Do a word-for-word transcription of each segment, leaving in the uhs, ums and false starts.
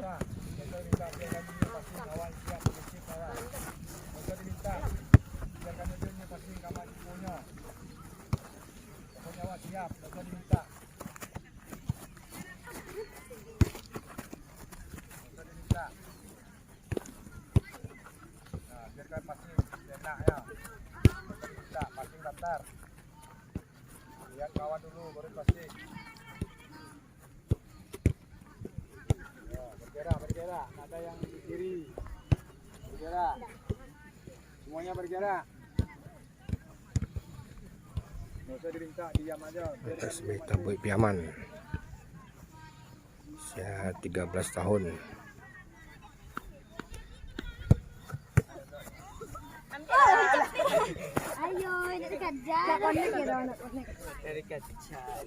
Biaso diminta, biar kami ni pasing awak siap, siap awak. Biaso diminta, biar kami ni pasing kamar tipunyo. Pokoknyo awak siap, biaso diminta. Biaso diminta. Nah, biarkan pasing enak ya. Biaso diminta, pasing datar. Lihat kawan dulu, baru pasing. Ya, bergerak, bergerak. Tak ada yang di kiri. Bergerak. Semuanya bergerak. Nggak usah diminta, diam aja. Biar Atas dia berita maju. Buik Piaman. Usia tiga belas tahun. Ayo, nak dikejar. Nak connect ya, nak connect. Dari kecil.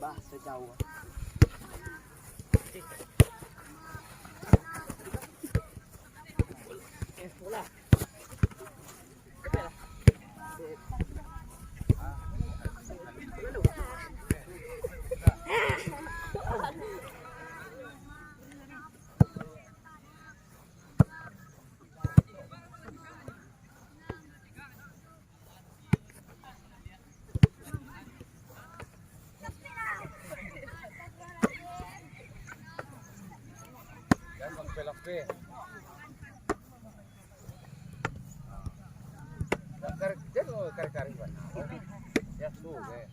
Bahasa Jawa. Jangan sampai lapeh. Kar-, jangan kari-kari bana. Ya, tu, eh.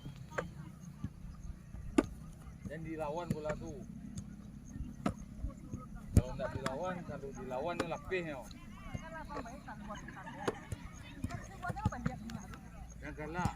Jangan dilawan bola tu. Kalau ndak dilawan, kalau dilawan ni lapeh nyo. Jangan galak.